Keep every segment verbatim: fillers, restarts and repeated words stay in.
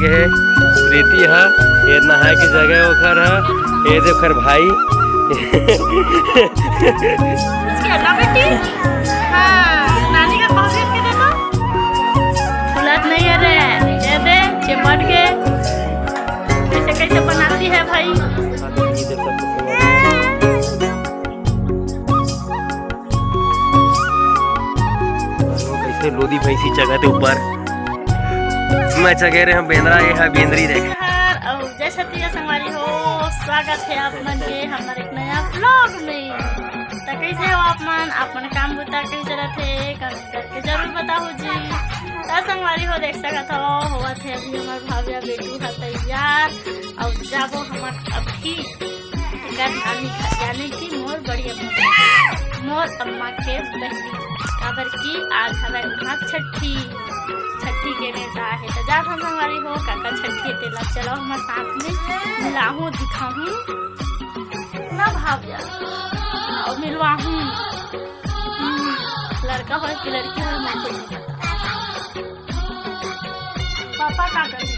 के हे प्रीति ह, ये नहाए के जगह ओखर ह, ये दे ओखर भाई। उसके ना बेटी, हाँ, नानी का पॉकेट के देखो, खुलत नहीं है रे, ये दे, चिपट के, कैसे कैसे बनाती है भाई। कैसे लोदी भैंसी चघत हे ऊपर। मैं चघे रहे हंव बेंदरा, ये ह बेंदरी देख। नमस्कार अउ जय छत्तीसगढ़ संगवारी हो, स्वागत हे आप मन के हमर एक नया vlog में। त कैसे हो आप मन? आप मन काम बुता कैसे चलत हे? Comment करके जरूर बताहू जी। त संगवारी हो, देख सकत हो, होवत हे अभी हमर भाविया बेटू ह तैयार, अउ जाबो हमन अभी एकर नानी घर, यानी कि मोर बड़ी अम्मा, मोर अम्मा के बहिनी, काबर कि आज हवय उहाँ छट्ठी, छट्ठी के नेवता आहे। त जात हन संगवारी हो, काका छट्ठी हे तेला चलो हमर साथ में मिलाहूँ, दिखाहूँ ना भाविया, अउ मिलवाहूँ। हम्म, लड़का होय कि लड़की होय, मोर खुद नहीं पता। पापा का करही?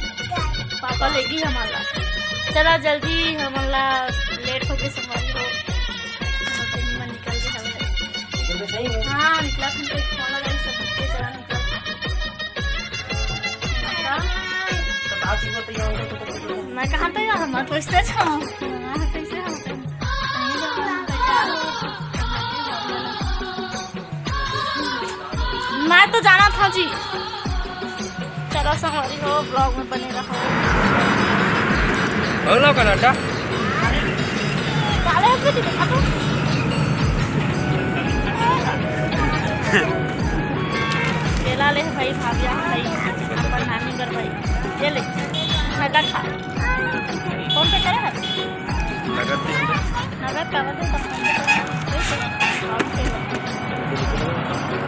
पापा लेगी हमन ला। चला जल्दी, हमन ला लेट हो गे, संगवारी हो। हमर बहिनी मन निकल गे हवे। हाँ, निकलत हन, तो फोन लगाई सब के, चला निकल। मैं कहाँ तैयार हूँ? मैं पूछते छो। हाँ, कैसे हो? मैं तो जाना था जी। चलो संगवारी हो, vlog में बने रहो। हो लो कनाडा। काले हो गए दिखा तो। केला ले भाई, भाविया भाई, अपन नानी बर भाई। ये ले, नगद खा। फोन पे करे है? नगद दे दो। नगद का बता, तब फोन पे करे।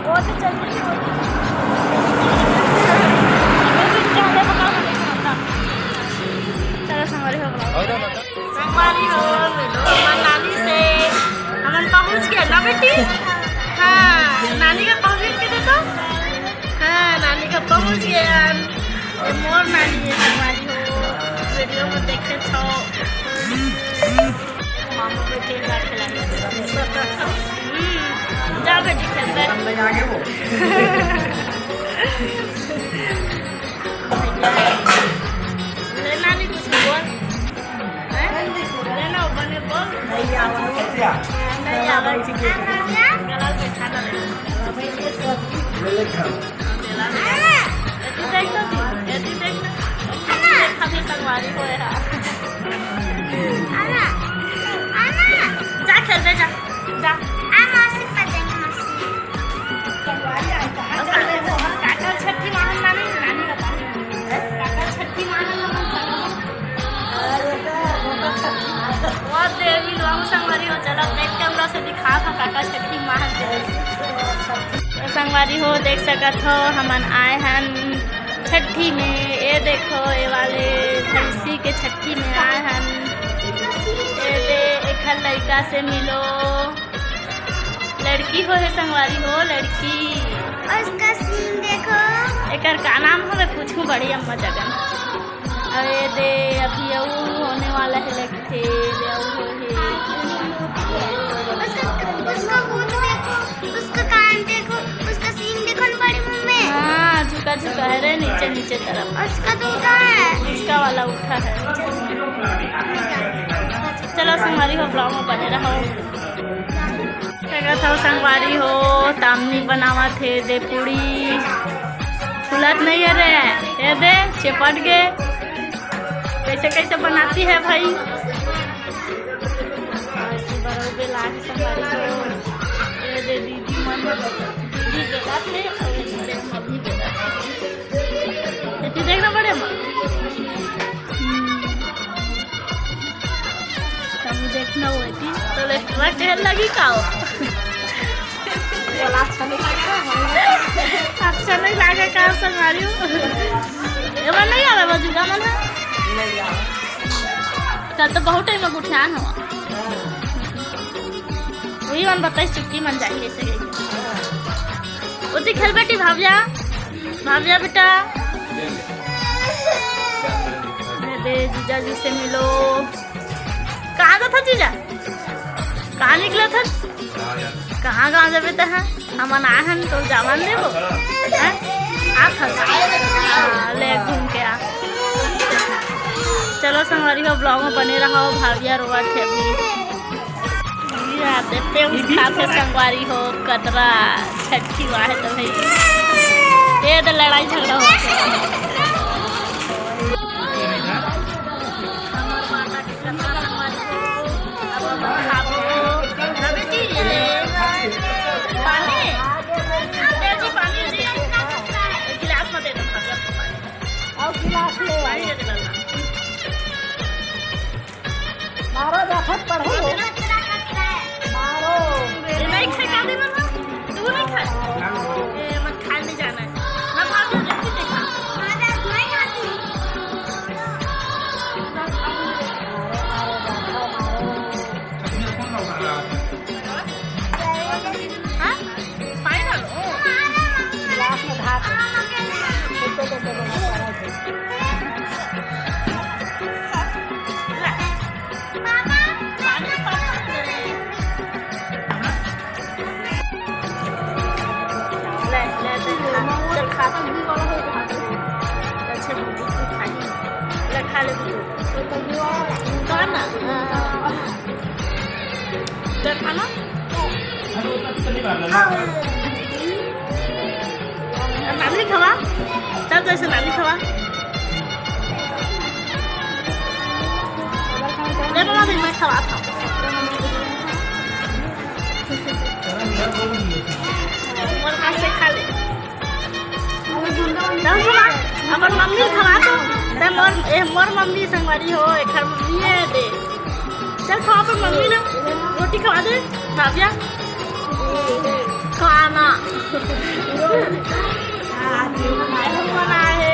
वो तो चल रही हो। चलो, संगवारी हो, बुलाओ। संगवारी हो, मिलो हमर नानी से। हमन पहुँच गए ना बेटी? हाँ, नानी का पहुँच के देखो। हाँ, नानी का पहुँच गए हम। ये मोर नानी है, संगवारी हो। वीडियो में देखे छो। मामू बेटी जा खेला। हम्म, जा बेटी खेलबे। ले नानी कुछ बोल। हैं? ले ना, बने बोल। नहीं आवा। नहीं आवा। गला बैठा ना ले। ले ले खा। एती देख ना तू, एती देख ना। देखा भी संगवारी होए हा। आना, आना। जा खेलबे जा, जा। आ मौसी पास जाएंगे, मौसी। काका छट्ठी माहन नानी, नानी बता। काका छट्ठी माहन नानी। वो देवी लोग संगवारी हो, चलो बैक कैमरा से दिखा था काका छट्ठी माहन। तो संगवारी हो, देख सकत हो, हमन आए हन छट्ठी में। ये देखो, ये वाले भैंसी के छट्ठी में आए हन। ये दे, एखर लइका से मिलो। लड़की हो हे संगवारी हो, लड़की। और इसका सींग देखो। एकर का नाम हवे? पूछूं बड़ी अम्मा जगन। अरे दे, अभी अऊ होने वाला है लगथे, दे अऊ हो हे। उसका, उसका मुंह देखो, उसका कान देखो, उसका सींग देखो ना बड़ी मम्मी। हाँ, झुका झुका है रे, नीचे नीचे तरफ। उसका जूता है। उसका वाला उठा है। चलो संगवारी हो, vlog में बने रहो। देखत हव संगवारी हो, तामनी बनावत हे दे पूड़ी। फुलत नहीं है रे, ये दे, चिपट गे। कैसे कैसे बनाती है भाई? बरोबर लाग संगवारी हो। ये दे दीदी मन, दीदी बेला थे, और ये बड़े मम्मी बेला थे। ये देखना बड़े माँ। हम्म। तब देखना वो थी, तो ले, वह ढेर लगी का हो? बोला अच्छा नहीं लगा। अच्छा नहीं लगा का, संगवारी हो? ये मन नहीं आवे, वो जुगा मन है? नहीं आवे। कल तो बहुत टाइम में गुठियान हो। वही मन बताइस, चुटकी मन जाके ऐसे गई। ओती खेल बेटी, भाविया, भाविया बेटा। जीजा जी से मिलो। कहाँ जात हस जीजा? कहाँ निकलत हस? कहाँ गाँव जाबे तैं? हमन आए हन तो जावन देबो। हैं? आत हस? हाँ, ले घूम के आ। चलो संगवारी हो, vlog में बने रहो। भाविया रोवत हे अभी। ये देखते हो, खात हे संगवारी हो, कतरा छट्ठी वाहे तो भाई। ये तो लड़ाई झगड़ा हो। हमर माता के कथा संगवारी हो, अब हम खाबो। रवि जी, ये पानी? ले जी, पानी जी, गिलास में दे दो, पानी। और गिलास ले। पानी दे दे, ललना। मारो, देखत पढ़ो। मारो। ये नहीं खाए, का दे, मम्मा? तू नहीं खाए? ए, मत खाए, नहीं जाना है। मैं भाग जाऊँ, देखती देखा। हाँ? पानी डालो। गिलास में भात है। दे, दे, दे, दे, दे। ले, ले, ले, खा। चल, खा। अच्छा, बुद्धू, तू खा। ले, खा ले, बुद्धू। खा ना। हाँ, हाँ। चल, खा ना। नानी खवा। चल, जैसे नानी खवा। ले, मम्मा, भी मैं खवा था। मोर हाथ से खा ले। चल सुना, अपन मम्मी खवा तो। ते मोर, ए, मोर मम्मी संगवारी हो, एकर मम्मी है दे। चल खवा अपन मम्मी ला, रोटी खवा दे, भाविया। खाना। बनाए हो, बनाए है।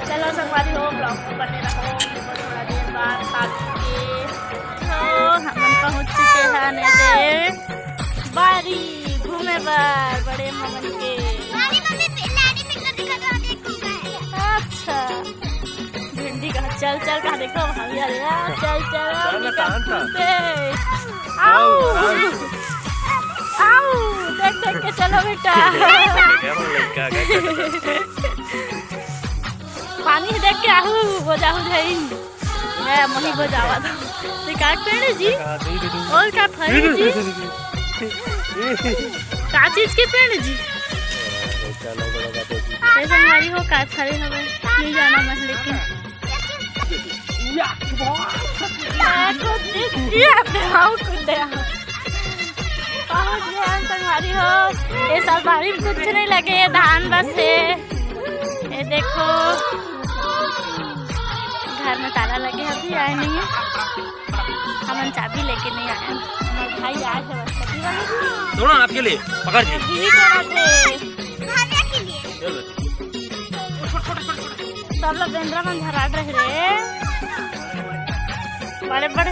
चलो संगवारी हो, vlog में बने रहो, थोड़ा देर बाद खा पी के तो हमन पहुंच चुके हैं ने दे बारी घूमे बर बड़े मम्मी के। बारी मम्मी पे-, नानी पिक्चर दिखा दो, देखो। अच्छा, भिंडी का चल चल कहा देखो, हम यार यार, चल चल, चल, निकल कहाँ था? घूमते। आओ, आओ। आओ, देख देख के चलो बेटा। क्या बोल रहा है? क्या, क्या, क्या? पानी देख के आहू, वो जाहू जाई। मैं मही बजावा था। ये का पेड़ है जी? और का फल है जी? का चीज के पेड़ है जी? ये संगवारी हो, का फल हवे? नहीं जाना मैं, लेकिन पहुंच गए हम संगवारी हो। ये सब बारी में कुछ नहीं लगे, धान बस है। ये देखो, घर में ताला लगे, अभी आए नहीं है। हमन चाबी लेके नहीं आए हैं। हमारे भाई आए थे बस, चाबी वाले। सुनो, आपके लिए पकड़ जी। यही तो बात है। चलो। सब लोग बेंदरा मन झराट रहे रे। बड़े बड़े।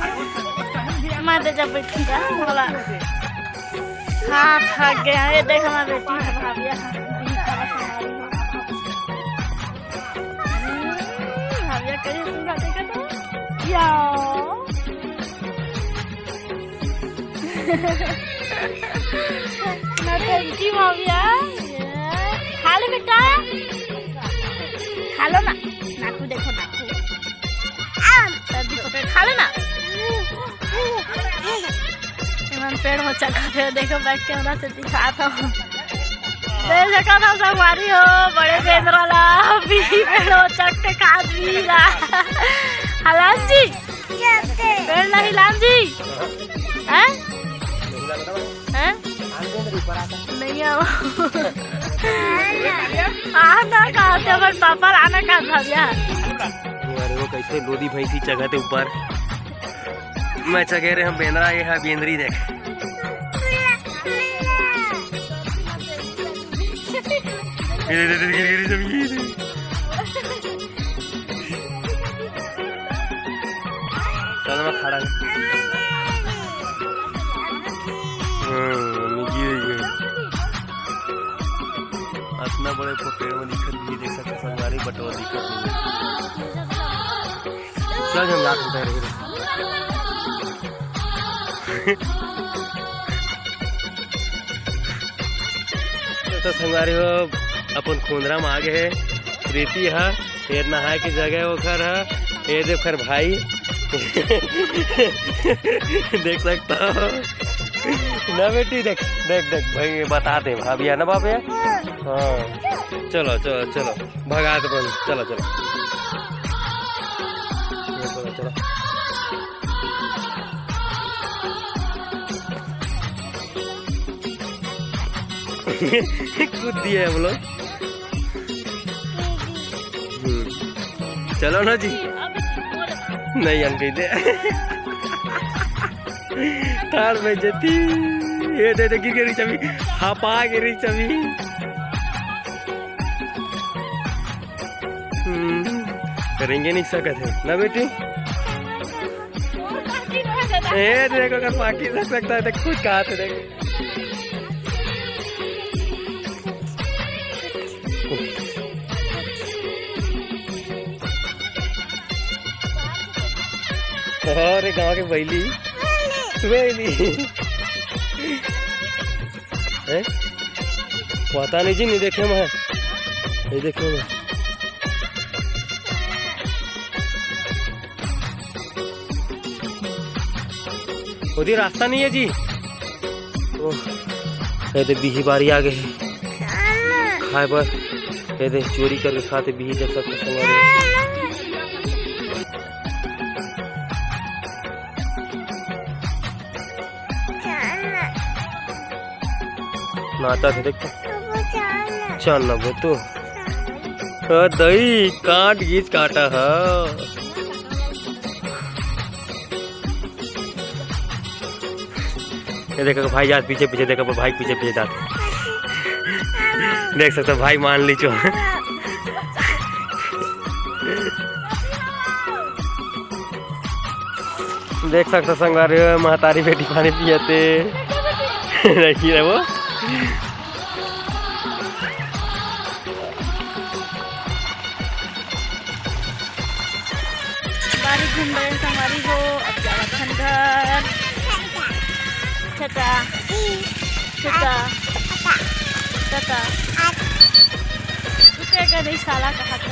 मैं दे जब बैठूंगा, बोला। हाँ, थक गया। ये देख, हमारी बेटी है, भाविया है। हम्म, भाविया करिए, तुम बातें कर दो। या। नौटंकी भाविया। खा ले बेटा। खा लो ना। नाकू देखो, नाकू। आ, सर्दी पकड़, खा ले ना। इमन पेड़ में चढ़ा दे, देखो, back camera से दिखात हूँ। देख सकत हव संगवारी हो, बड़े बेंदरा ला अभी पेड़ में चढ़ के खा दी ला। हलाल जी, पेड़ ला हिलान जी। हैं? हैं? नहीं आओ। आ ना कहा थे, अपन पापा ला आना कहा था भैया। अरे वो कैसे लोदी भैंसी चघत हे ऊपर। मैं चघे रहे हम बेंदरा, ये है बेंदरी देख। गिरी, गिरी, गिरी, गिरी, सब ये गिरी। चल, मैं खड़ा हूँ। हाँ, मम्मी गिर गई। अतना बड़े पेड़ में दिखत नहीं, देख सकते संगवारी, बटवा दिखत नहीं। चल, हम जात हन, रही। तो संगवारी हो, अपन खोंदरा में आ गे हे प्रीति ह। ये नहाए के जगह ओखर ह, ये दे ओखर भाई। देख सकता हो ना बेटी, देख, देख, देख भाई, ये बता दे भाभी है ना बाप, ये। हाँ, चलो, चलो, चलो, भगा दे बन, चलो, चलो। ये चलो, चलो। कूद दिए हम लोग। हम्म। चलो ना जी। नहीं, हम कह दे। ठाड़ में जती। ये दे दे, गिर गिर चबी। हापा गिर चबी। हम्म। करेंगे नहीं सकत है ना बेटी। ए, देखो, अगर बाकी रख सकता है, तो कुछ कहा थे, देखो। अरे, गांव के बैली। बैली। हैं? पता नहीं जी, नहीं देखे मैं। नहीं देखे मैं। ओदी रास्ता नहीं है जी। ओह, ये दे बिही बारी आ गए हैं। खाए बर, ये दे चोरी करके खाते बिही, देख सकते संगवारी। नाचा थे, देख। चल ना बो तू। ओ दई, काट गीच काटा ह। ये देखो भाई जात पीछे पीछे, देखो भाई पीछे पीछे जात। देख सकते हो भाई मान ली चो। देख सकते हो संगवारी हो, महतारी बेटी पानी पियते। देखिए वो। बारी घूम रहे संगवारी हो, अब जावत हन घर। टाटा। टाटा। टाटा। रुकेगा नहीं साला, कहा था।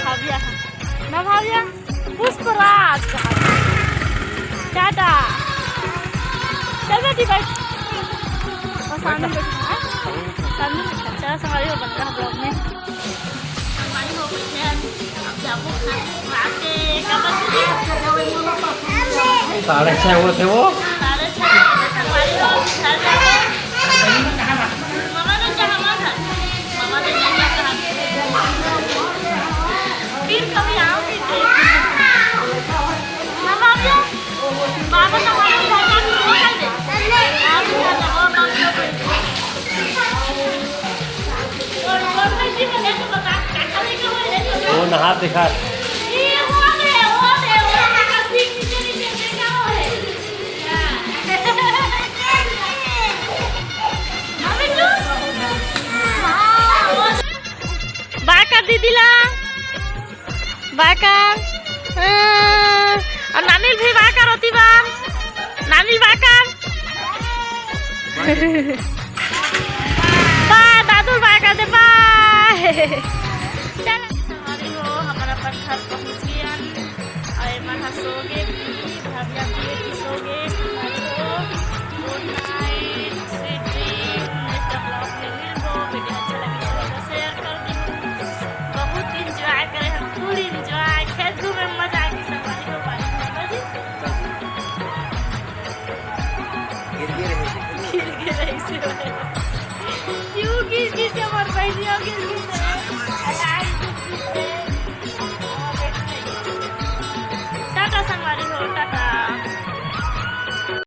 भाविया है। ना भाविया। पुष्पराज कहा था। टाटा। चल बेटी, बैठ। और सामने बैठ। हाँ? सामने बैठ। चला संगवारी हो, बन रहा vlog में। साढ़े छः हुए थे वो। वो नहा दिखा। बाय कर दीदी ला। बाय कर। हाँ। और नानिल भी बाय कर होती बार। नानिल बाय कर। बाय, दादुल बाय कर दे, बाय। चल। संगवारी हो, हमर अपन घर पहुँच गेन। अउ एमन ह सो गे, भाभी अभी सो गे। Good night, sweet dream। Next vlog में मिलबो। Video अच्छा लगे तो share कर दो। बहुत enjoy करे हम, full enjoy, खेल धूप में मजा आ गई संगवारी हो, बारिश में मजा। गिर गिर रही। गिर गिर रही से भाई। क्यों गिर गिर से हमार बहनिया गिर गिर से?